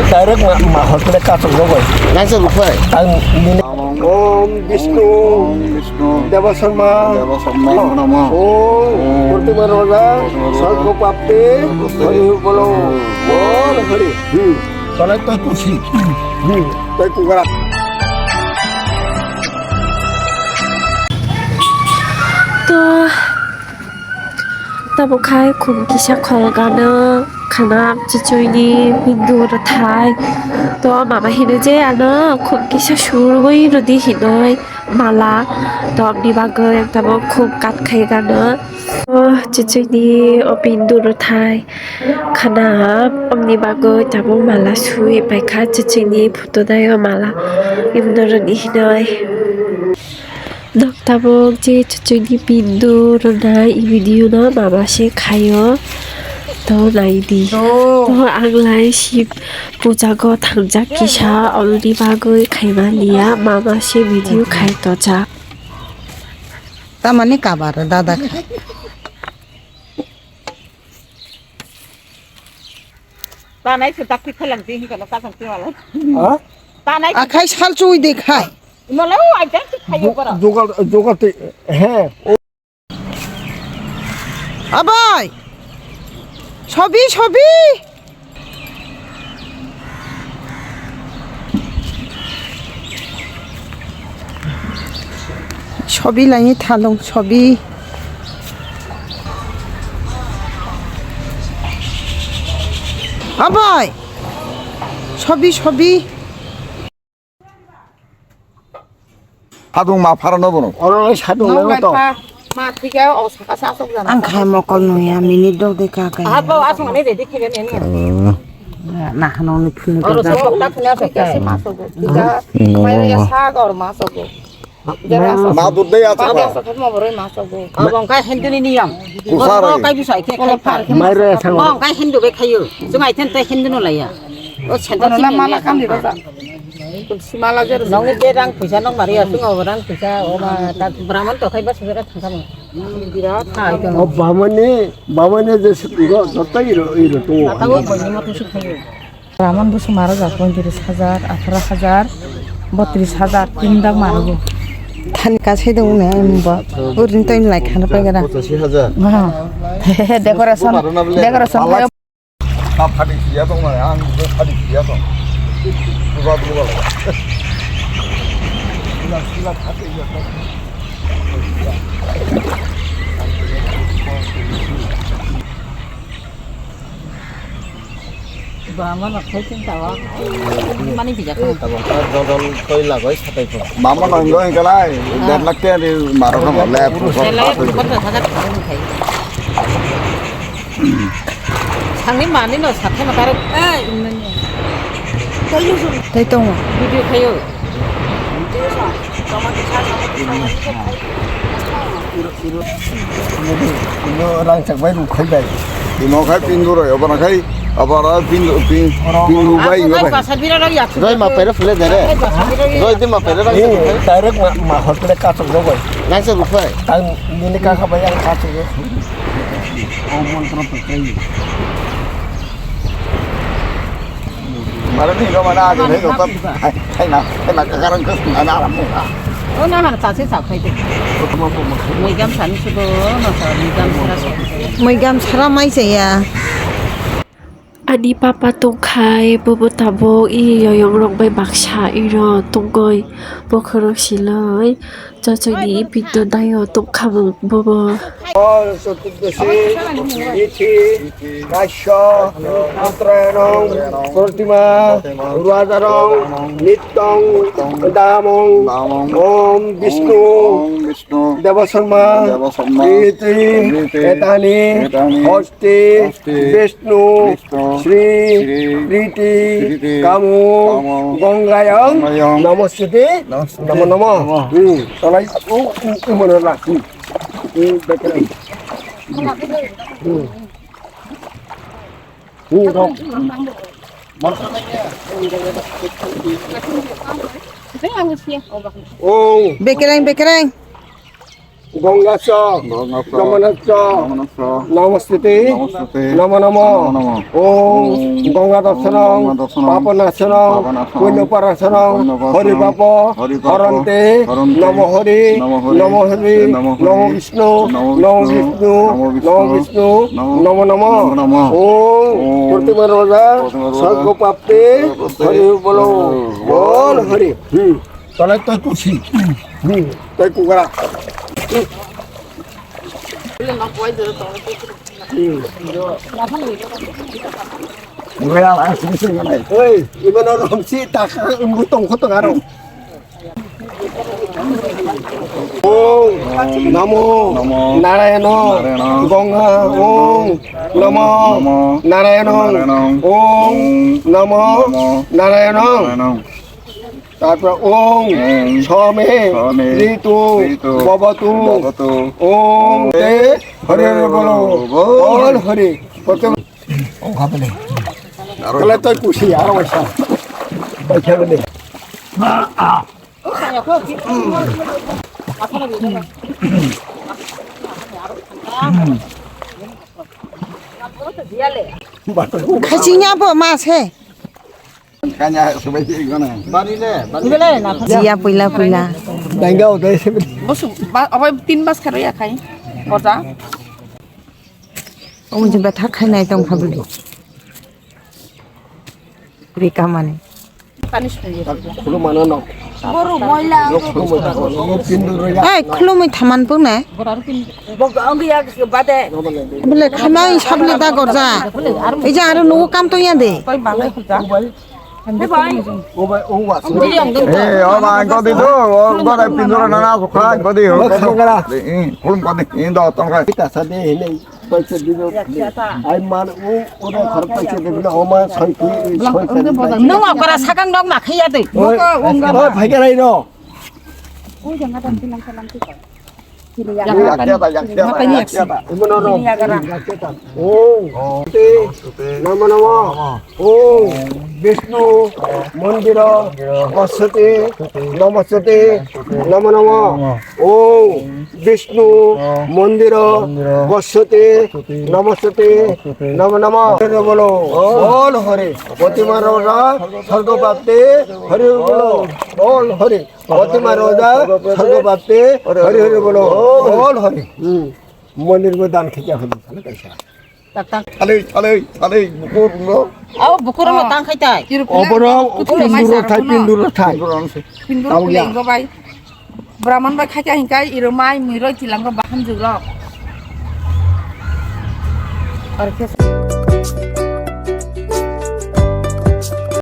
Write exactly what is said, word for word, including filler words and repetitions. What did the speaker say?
Direct ma, ma hospital kasok jogoi. Nangsa rupai. Ang nini Om Vishnu. Om Vishnu. Debasarma. Debasarma. Om. Om. Protima Roja. Protima Roja. Sargo Papte. Sargo Papte. Hari bolo. Bol hari. Hmm. Tolai toi kusi. Hmm. Toi kugara. To. Tabuk khai khum kisa kholgano khana chichuini bindu rwthai. To mama hino je ano khum kisa surwi rwdi hinoi mala. To aboni bagwi ang tabuk khum kat khai gano. O chichuini o bindu rwthai khana aboni bagwi tabuk mala sui paikha chichuini photo dai o mala ibno rwdi hinoi. Nok tabuk je chuchukni bindu rwnai i video no mama se khaio. To nai di. To ang lai Shiv puja go thangjak kisa, oloni bagwi khaima liya, mama se video khai tojak. Tamani kabar dada khai. Tanai se dakti khalang ti hingkano kasang ti wala. Ha? Tanai akhai sal chui de khai. Imala o aita ti khayo para. Jogal, jogal te, he. Abai. Sobi, sobi. Sobi laini thalung sobi. Abai. Sobi, sobi. Hadung ma phara no bono. Oro sadung no to. Ma thika o saka sa sok jana. Ang khai mokol nuya minute dok de ka kai. Aha bo asung ani ready khaiga ni. Na hano ni phunu. Oro sok ta phunu sok ta se ma sok. Tika. Mai ya sa gor ma sok. Ma dur de ya sok. Ma sok ma boroi ma sok. Abong kai Hindu ni niyam. Kusar. Kai bisai ke kai. Mai re sang. Abong kai Hindu be khayo. Jung ai then te Hindu no laya. O senta na mala kam di ba. Nongni je rang puisa nong mari asung o rang puisa o ma ta Brahman to khai ba sugera thangkha mo. Birat thai to. O Bamani, Bamani je sukro joto iro iro to. Tago boni mo tu sukhayo. Brahman busu maro ja pointris hajar, atharo hajar, botris hajar, tin dak maro bo. Thani kasai dong ne ba. Urin to lai khana pai gara. Pochashi hajar. Ha. Decoration, decoration. Kha phadi siya tong mane, ang bo phadi siya tong. Duga duga. Sila, sila khate ya tong. Ba ma na khai tin tawa. Mani bija kha. Tabang kha dol dol koi lagoi satai ko. Mama nang doi kalai, der lakh te ri maro kha le. Sela pura sagat khai. Sangni mani no sathe ma karo. Tei tongo. Video khayo. Ino rang chak bai ruk khai bai. Imo khai pindu roi, obana khai, obana pindu, pin-, pindu bai, ino bai. Roi ma pere fule dere. Roi di ma pere rang chak bai. Direct ma, ma hotel kasok rok bai. Rang chak ruk khai. Ang nini kaka bai ang kasok rok. Mara ni ro mana age ni ro ta. Hai, hai na, hai na ka karang ka na na mo. O na har ta se sa khai de. Moi gam sani sudo na sa moi gam sara sa. Moi gam sara mai se ya. Ani papa tongkhai bobo tabuk i yoyong rok bai baksa iro tongoi bokhorok siloi. Chochoni pinto daio tongkhamung bobo. Ol Chotuddasi, Tithi, Kaisya, Uttarayanam, Purnima, Urvadarang, Nityang, Damang, Om Vishnu, Debasarma, Iti, Etani, Hosti, Vishnu, Sri, Priti, Kamu, Gongayang, Namostute, Namo Namo. Hmm. Tolai, oh, oh, oh, mana lah. Hmm. Hmm, bekereng. Hmm. Hmm, dok. Oh. Bekereng, bekereng. Gongga cha, Gongga cha, Jamuna cha, Jamuna cha, Namostute, Namostute, Namo namo. Namo namo. Om Om Gongga Darshanam, Gongga Darshanam, Papa Nasanam, Papa Nasanam, Punya Parasanam, Punya Parasanam, Hari Papa, Hari Papa, Harante, Harante, Namo Hari, Namo Hari, Namo Hari, Namo Hari, Namo Vishnu, Namo Namo Vishnu, Vishnu, Namo Namo Vishnu, Vishnu, Namo Namo namo. Namo namo. Om Om Protima Roja, Protima Roja, Sargo Papte, Sargo Papte, Hari Bolo, Hari Bolo. Bol Hari. Hmm. Tole toi kusi. Hmm. Toi kukara. Hmm. Oi, imano romsi taka umbu tongkho tong aro. Om Namo Namo Narayana Narayana Gongga Om Namo Namo Narayana Narayana Om Namo Namo Narayana Narayana. Tarpor Om Om Same Same Ritu Ritu Bhavatu Bhavatu Om Te Hare Hare Bolo. Bol Hare. Kole toi kusi aro waisa. Waisa bole. Khaichingya bo ma se. Kanya subai si gana. Jiya puila puila. Dangga utai se. Bosu, ba, abai tin bas kharo ya khai. Gorja. Omo je bethak khai nai tong phabli. Ri kamani. Khulumano no. Boru moila. Khulumoi thago. Pindur ya. Ai, khulumoi thaman pung nai. Bok ang ya bade. Bole khamai sabli da gorja. Ija aro nugo kam to ya de. Koi bangai khuja. Hey, boy. Hey, o ma, ang kodi do, o gora pindura na na sukha, ang kodi ho. Khulum kodi, indo tong khai. Kita sade hene paisa dibo. Ai man, o, o da khar paisa dibo na, o ma, soi ki, soi ki. Nung okra sakang nok na khaya de. Oi, oi, bhai, garai no. Ui, janga dan tilang salang tu. Yak ya ta, yak ya ta, yak ya ta. Imono no. Yak ya ta. Om Namo Namo. Om Vishnu Mandira Gosati Namosati Namo Namo. Om Vishnu Mandira Gosati Namosati Namo Namo. Hare bolo. Bol Hare. Protima Roja Sargo Bapte Hare bolo. Bol Hare. Protima Roja Sargo Bapte Hare Hare bolo. Bol Hare. Hmm. Mondir bo dan khicha hulu. Thale, thale, thale, bukur no. Abo bukur no tang khai tai. Oboro pinduro thai, pinduro thai. Pinduro Tau ya. Pinduro bai. Brahman bai khai tai hinkai iro mai mui roi tilang ro baham juro. Orkes